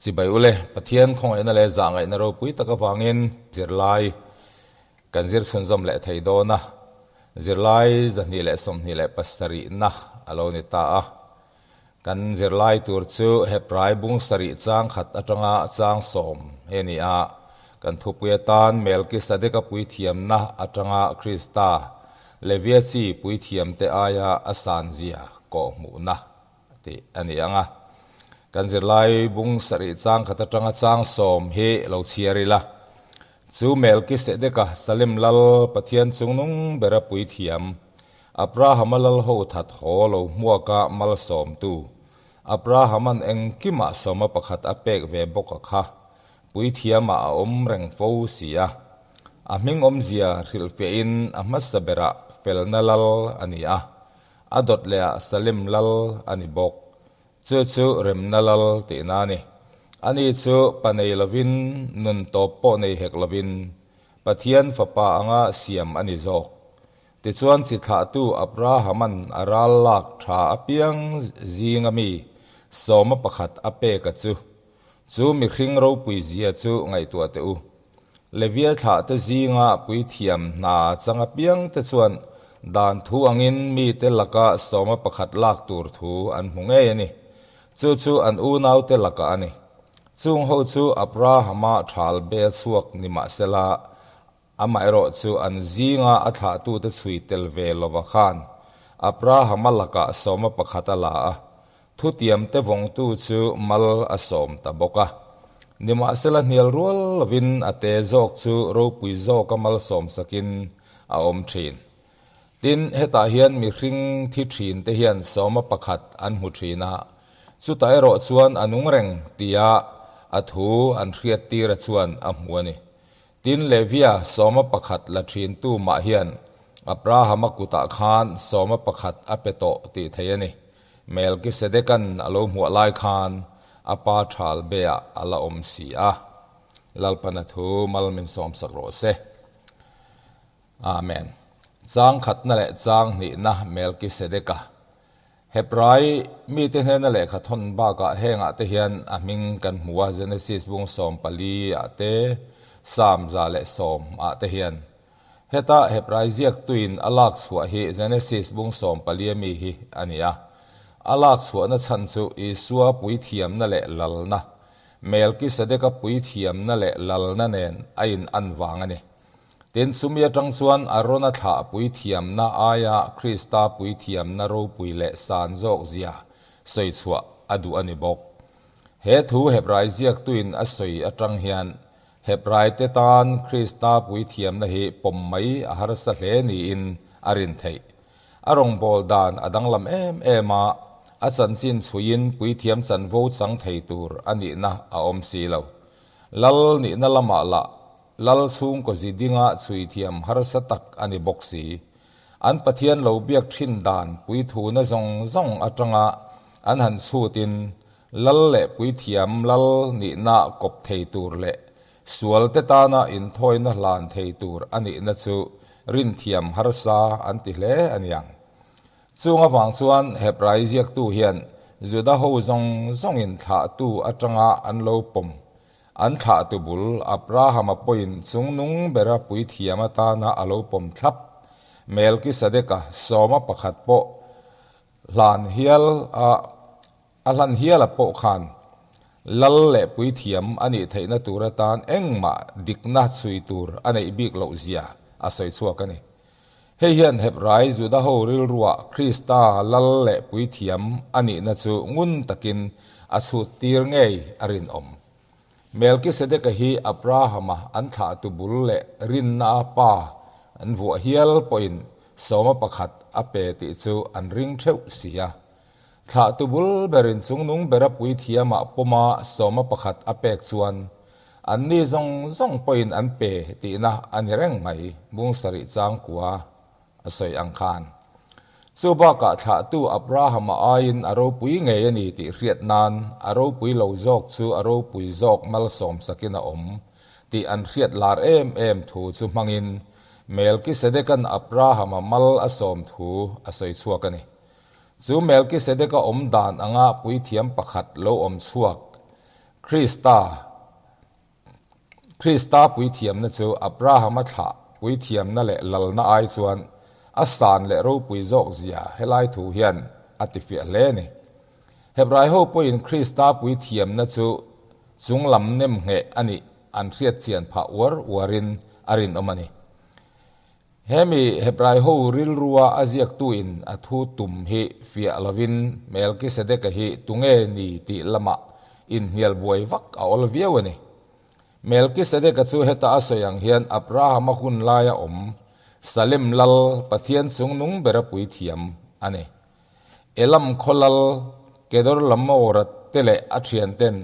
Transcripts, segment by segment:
Chibai ule, Pathian khawngaihna leh zahngaihna ropui tak avangin zirlai kan zir chhunzawm leh thei dawn a, zirlai 227na a lo ni ta a. Kan zirlai tur chu Hebrai bung sarih chang khat atanga chang sawm he ni a, kan thupui atan Melkisadeka puithiamna atanga Krista, Levia chi puithiamte aia a sanzia kawhhmuhna tih a ni ang a. Kan zirlai bung sarih chang khat atanga chang sawm hi lo chhiar ila. Chu Melkisedeka Salem lal Pathian chungnung bera puithiam Abrahama lal ho that haw lo hmuaka malsawmtu, Abrahama'n engkimah sawma pakhat a pek ve bawk a kha, puithiamah a awm reng fo si a. A hming awmzia hrilhfiahin a hmasa berah felna lal a ni a, a dawt lehah Salem lal a ni bawk. Chu chu remna lal tihna a ni. Ani chu pa nei lovin, nun tawp pawh nei hek lovin, Pathian fapa anga siam a ni zawk. Tichuan chi thlahtu Abrahama'n a ral lak tha apiang zinga mi sawma pakhat a pek a chu. Chu mihring ropui zia chu ngaihtuah teh u. Levia thlahte zinga puithiam hna chang apiang te chuan dan thu angin mite laka sawma pakhat lak tur thu an hmu ngei a ni. Chu chu an unaute lakah a ni. Chung ho chu Abrahama thal bel chhuak ni mahsela Amaherawh chu an zinga a thlahtute chhui tel ve lova khan Abrahama lakah sawma pakhat a la a, thutiamte vawngtu chu mal a sawm ta bawk a. Nimahsela hnial rual lovin a te zawk chu ropui zawka malsawm sakin a awm thin. Tin, hetah hian mihring thi thinte hian sawma pakhat an hmu thin a, chutah erawh chuan a nung reng tia a thu an hriattira chuan a hmu a ni. Tin, Levia sawma pakhat la thintu mah hian Abrahama kutah khan sawma pakhat a pe tawh tih thei a ni. Melkisedekan a lo hmuah lai khan a pa thal beah a la awm si a. Lalpana thu mal min sawmsak rawh se. Amen. Chang khatna leh chang hnihna Melkisedeka. Hebrai mite hnena lehkha thawn bakah hengah te hian a hming kan hmu a, Genesis bung 14 ah te, Psalm 110 ah te hian. Heta Hebrai ziaktuin a lak chhuah hi Genesis bung 14 ami hi a ni a. A lak chhuahna chhan chu Isua puithiamna leh lalna, Melkisedeka puithiamna leh lalna nen a in an vang a ni. Tin, chumi atang chuan Arona thlah puithiamna aia Krista puithiamna ropui leh san zawk zia sawi chhuah a duh a ni bawk. He thu Hebrai ziaktuin a sawi atang hian Hebraite tan Krista puithiamna hi pawm mai a harsa hle niin a rin theih. A rawngbâwl dan a danglam em em a, a chanchin chhuiin puithiam chanvo chang thei tur a nihna a awm si lo. Lal nihna lamah lah Lal chhungkaw zi dinga chhui thiam harsa tak a ni bawk si. An Pathian lo biak thin dan puithuna zawng zawng atanga an han chhutin Lal leh puithiam Lal nihna kawp thei tur leh sualte tana inthawina hlan thei tur a nihna chu rinthiam harsa an ti hle a niang. Chung avang chuan Hebrai ziaktu hian Juda ho zawng zawngin thlahtu atanga an lo pawm An thlahtu bul Abrahama pawhin chungnung bera puithiam atana a lo pawm thlap. Melkisedeka sawma pakhat pawh hlan hial a a hlan hiala pawh khan lal leh puithiam a nih theihna tur atan engmah dikna chhui tur a neih bik loh zia a sawi chhuak a ni. Hei hian Hebrai Juda ho rilruah Krista lal leh puithiam a nihna chu ngun takin a chhut tir ngei a rinawm. Melkisedeka hi Abrahama an thlahtu bul leh rinna a pa an vuah hial pawhin sawma pakhat a pe tih chu an ring theuh si a. Thlahtu bul berin chungnung bera puithiamah pawma sawma pakhat a pek chuan anni zawng zawng pawhin an pe tihna a ni reng mai, bung sarih changkua a sawi ang khan. Chu bakah thlahtu Abrahama aiin a ropui ngei a ni tih hriat nan a ropui lo zawk chu a ropui zawk malsawm sakin a awm tih an hriat lar em em thu chu hmangin Melkisedekan Abrahama mal a sawm thu a sawi chhuak a ni. Chu Melkisedeka awm dan anga puithiam pakhat lo awm chhuak. Krista Krista puithiamna chu Abrahama thlah puithiamna leh lalna ai chuan a san leh ropui zawk zia helai thu hian a tifiah hle a ni. Hebrai ho pawhin Krista puithiamna chu chunglam nem ngheh a nih an hriat chian phah uar uarin a rinawm a ni. Hemi Hebrai ho rilrua a ziaktuin a thu tum hi fiah lovin Melkisedeka hi tunge ni tih lamah inhnial buai vak a awl viau a ni. Melkisedeka chu heta a sawi ang hian Abrahama hun laia awm Salem lal Pathian chungnung bera puithiam a ni. Elam khaw lal Kedorlamoura te leh a thianten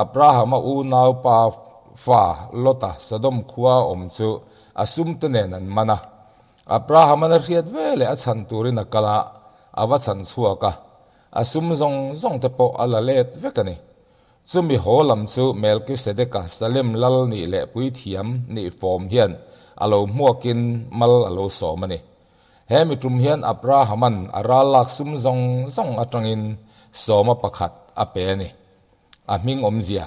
Abrahama unaupa fa Lota Sodom khua awm chu a sumte nen an man a. Abrahama'n a hriat ve leh a chhan turin a kal a, a va chhan chhuak a, a sum zawng zawng te pawh a la let vek a ni. Chumi haw lam chu Melkisedeka Salem lal nih leh puithiam nih fawm hian a lo hmuakin mal a lo sawm a ni. He mi tum hian Abrahama'n a ral lak sum zawng zawng atangin sawma pakhat a pe a ni. A hming awmzia.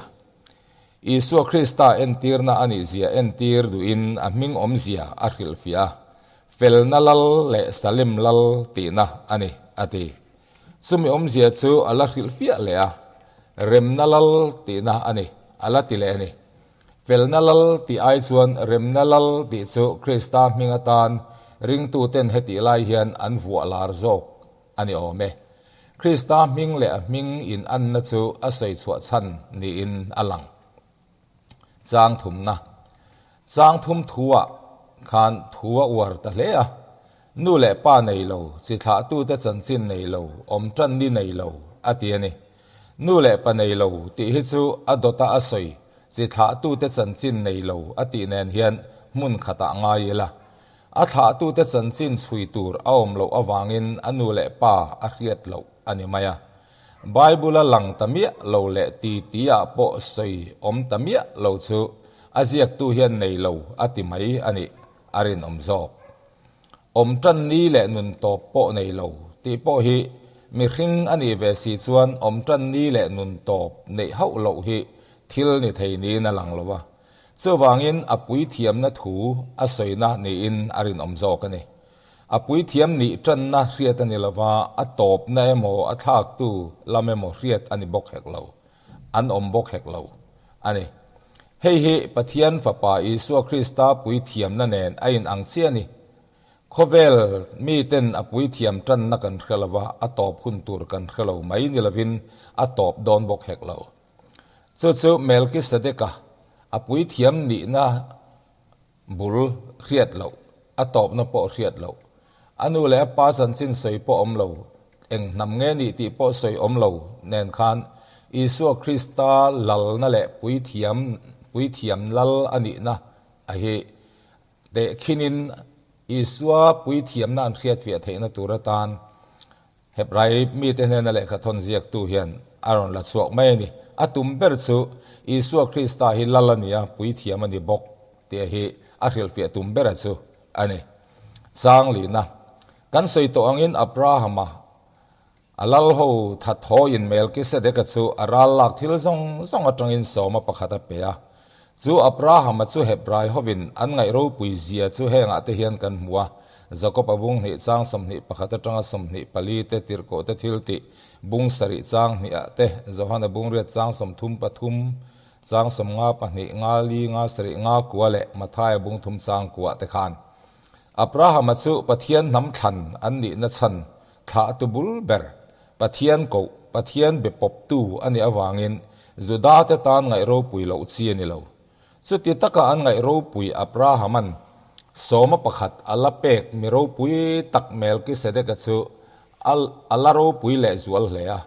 Isua Krista entirna a nih zia entir duhin a hming awmzia a hrilhfiah a, Felna Lal leh Salem Lal tihna a ni, a ti. Chumi awmzia chu a la hrilhfiah leh a, Remna Lal tihna a ni, a la ti leh a ni. Felna lal tih ai chuan remna lal tih chu Krista hming atan ringtuten hetih lai hian an vuah lar zawk a ni awm e. Krista hming leh a hming in anna chu a sawi chhuah chhan niin a lang. Chang thumna. Chang thum thuah khan thu a uar ta hle a. Nu leh pa nei lo, chi thlahtute chanchin nei lo, awm tan ni nei lo, a ti a ni. Nu leh pa nei lo tih hi chu a dawta a sawi, chi thlahtute chanchin nei lo a tih nen hian hmun khatah ngai ila. A thlahtute chanchin chhui tur a awm loh avangin a nu leh pa a hriat loh a ni mai a. Bible-a lang ta miah lo leh ti ti-ah pawh sawi awm ta miah lo chu a ziaktu hian nei lo a ti mai a nih a rinawm zawk. Awm tan ni leh nun tawp pawh nei lo tih pawh hi mihring a nih ve si chuan awm tan ni leh nun tawp neih hauh loh hi thil ni thei niin a lang lo a. Chuvangin a puithiamna thu a sawina niin a rinawm zawk a ni. A puithiam nih tanna hriat a ni lo va, a tawpna emaw a thlaktu lam emaw hriat a ni bawk hek lo. An awm bawk hek lo a ni. Hei hi Pathian Fapa Isua Krista puithiamna nen a inang chiah a ni. Khawvel miten a puithiam tanna kan hre lo va, a tawp hun tur kan hre lo mai ni lovin a tawp dawn bawk hek lo. Chu chu Melkisedeka a puithiam nihna Bul hriat loh, a tawpna pawh hriat loh. A nu leh a pa chanchin sawi pawh awm lo, eng hnam nge nih tih pawh sawi awm lo nen khan Isua Krista lalna leh puithiam puithiam lal a nihna a hi tehkhinin Isua puithiamna an hriatfiah theihna tur atan Hebrai mite hnena lehkha thawn ziaktu hian a rawn la chhuak mai a ni. A tum ber chu Isua Krista hi lal a ni a, puithiam a ni bawk tih hi a hrilhfiah tum bera chu a ni. Chang lihna, Kan sawi tawh angin Abrahama a lal ho that hawiin Melkisedeka chu a ral lak thil zawng zawng atangin sawma pakhat a pe a. Chu Abrahama chu Hebrai hovin an ngaih ropui zia chu hengah te hian kan hmu a, Jakob-a bung hnih chang 21 atanga 24 te, Tirhkoh te thil tih bung sarih chang hnihah te, Johana bung riat chang 33, chang 50 pahnih, nga li, nga sarih, nga kua leh Mathaia bung thum chang kuah te khan. Abrahama chu Pathian hnam thlan an nihna chhan thlah tu bul ber, Pathian koh, Pathian be pawptu a nih avangin Judate tan ngaih ropui loh chi a ni lo. Chuti taka an ngaih ropui Abrahama'n sawma pakhat a la pek mi ropui tak Melkisedeka chu a a la ropui leh zual hle a.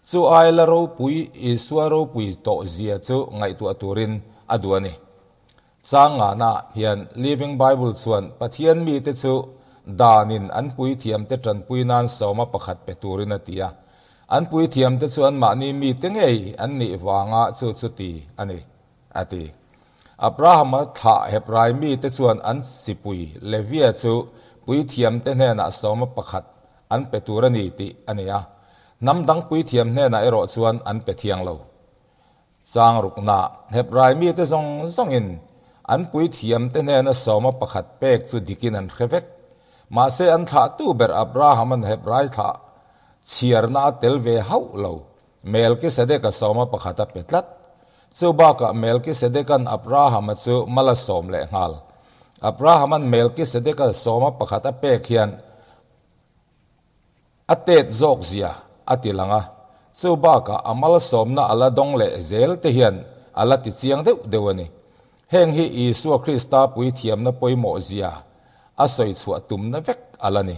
Chu ai la ropui Isua ropui tawh zia chu ngaihtuah turin a duh a ni. Changana hian Living Bible chuan Pathian mite chu danin an puithiamte tanpui nan sawma pakhat pe turin a ti a. An puithiamte chu anmahni mite ngei an nih vanga chu chu ti a ni, a ti. Abrahama thlah Hebrai mite chuan an chipui Levia chu puithiamte hnenah sawma pakhat an pe tur a ni tih a ni a. Hnam dang puithiam hnenah erawh chuan an pe thiang lo. Chang rukna, Hebrai mite zawng zawngin an puithiamte hnena sawma pakhat pek chu dikin an hre vek. Mahse an thlahtu ber Abraham-a'n Hebrai thlah chhiarna a tel ve hauh lo. Melkisedeka sawma pakhat a pe tlat. Chu bakah Melkisedeka'n Abrahama chu mal a sawm leh nghal. Abrahama'n Melkisedeka sawma pakhat a pek hian a tet zawk zia a ti lang a, chu bakah a malsawmna a la dawng leh zel te hian a la ti chiang deuh deuh a ni. Heng hi Isua Krista puithiamna pawimawh zia a sawi chhuah tumna vek a la ni.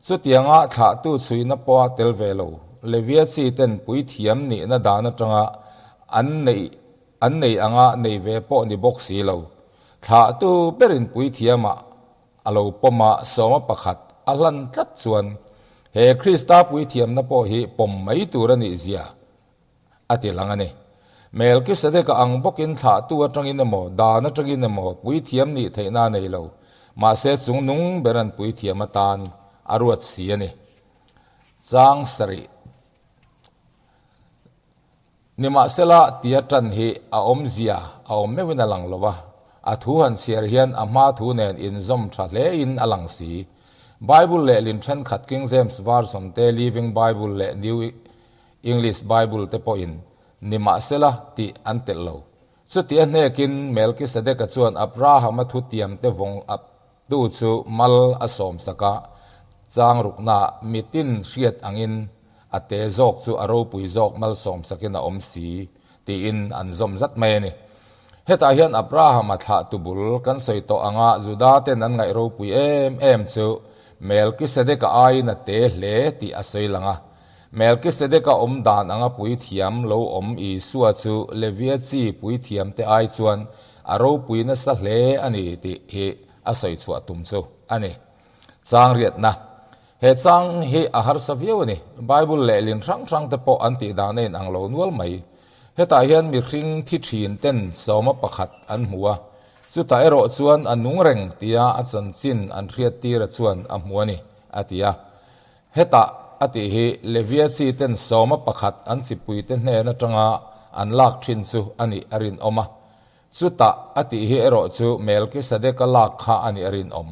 Chutianga thlahtu chhuina pawha tel ve lo Levia chi ten puithiam nihna dan atanga an neih an nei anga nei ve pawh ni bawk si lo. Thlahtu berin puithiamah a lo pawm a, sawma pakhat a hlan tlat chuan he Krista puithiamna pawh hi pawm mai tur a nih zia a ti lang a ni. Melkisedeka ang bawkin thlahtu atangin emaw, dan atangin emaw puithiam nih theihna a nei lo, mahse chung nung ber an puithiam atan a ruat si a ni. Chang sarih. Nimahsela, tia tan hi a awmzia a awm meuhin a lang lo a, a thu han chhiar hian a hma thu nen inzawm tha hlein a lang si. Bible lehlin thenkhat King James Version te, Living Bible leh New English Bible te pawhin nimahsela tih an telh lo. Chuti a hnekin Melkisedeka chuan Abrahama thutiamte vawng tu chu mal a sawmsak a, chang ruknaah mitin hriat angin a te zawk chu a ropui zawk malsawmsakin a awm si tiin an zawm zat mai a ni. Hetah hian Abrahama thlahtu bul kan sawi tawh anga Juda ten an ngaih ropui em em chu Melkisedeka aiin a te hle tih a sawi lang a. Melkisedeka awm dan anga puithiam lo awm Isua chu Levia chi puithiamte ai chuan a ropui nasa hle a ni tih hi a sawi chhuah tum chu a ni. Chang riatna, He chang hi a harsa viau a ni. Bible lehlin hrang hrang te pawh an tih dan a inang lo nual mai. Hetah hian mihring thi thin ten sawma pakhat an hmu a, chutah erawh chuan a nung reng tia a chanchin an hriattira chuan a hmu a ni, a ti a. Hetah a tih hi Levia chi ten sawma pakhat an chipuite hnen atanga an lak thin chu a nih a rinawm a. Chutah a tih hi erawh chu Melkisedeka lak kha a nih a rinawm.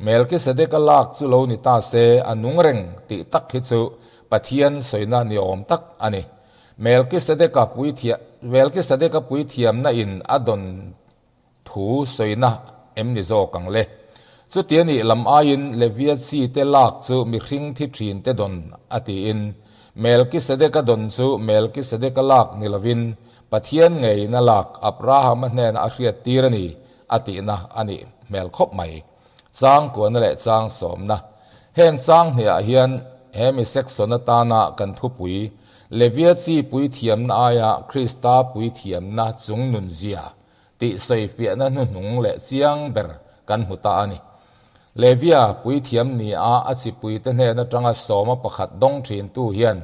Melkisedeka lak chu lo ni ta se a nung reng tih tak hi chu Pathian sawina ni awm tak a ni. Melkisedeka puithiam Melkisedeka puithiamna in a dawn thu sawina em ni zawk ang le? Chuti a nih lam aiin Levia chi te lak chu mihring thi thin te dawn a tiin Melkisedeka dawn chu Melkisedeka lak ni lovin Pathian ngeiin a lak Abrahama hnenah a hriat tir a ni a tihna a nih hmel khawp mai. Chang kuahna leh chang sawmna. Heng chang hniah hian he mi section atana kan thupui Levia chi puithiamna aia Krista puithiamna chungnunzia tih sawifiahna hnuhnung leh chiang ber kan hmu ta a ni. Levia puithiam nia a chipuite hnen atanga sawma pakhat dawng thintu hian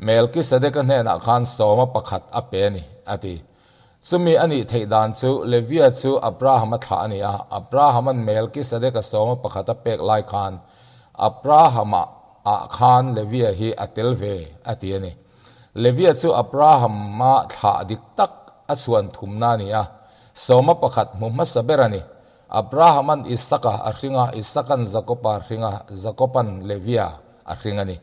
Melkisedeka hnenah khan sawma pakhat a pe a ni, a ti. Chumi a nih theih dan chu Levia chu Abrahama thlah a ni a, Abrahama'n Melkisedeka sawma pakhat a pek lai khan Abrahama ah khan Levia hi a tel ve, a ti a ni. Levia chu Abrahama thlah dik tak a chhuan thumna a ni a, sawma pakhat hmu hmasa ber a ni. Abrahama'n Isaka a hring a, Isaka'n Jakoba a hring a, Jakoba'n Levia a hring a ni.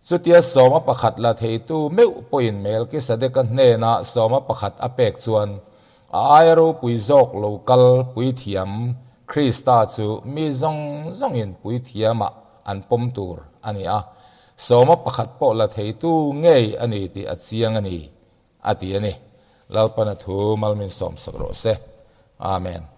Chutia sawma pakhat la theitu meuh pawhin Melkisedeka hnena sawma pakhat a pek chuan, a aia ropui zawk lo kal puithiam Krista chu mi zawng zawngin puithiamah an pawm tur a ni a, sawma pakhat pawh la theitu ngei a ni tih a chiang a ni, a ti a ni. Lalpana thu malmin sawmsak rawh se. Amen.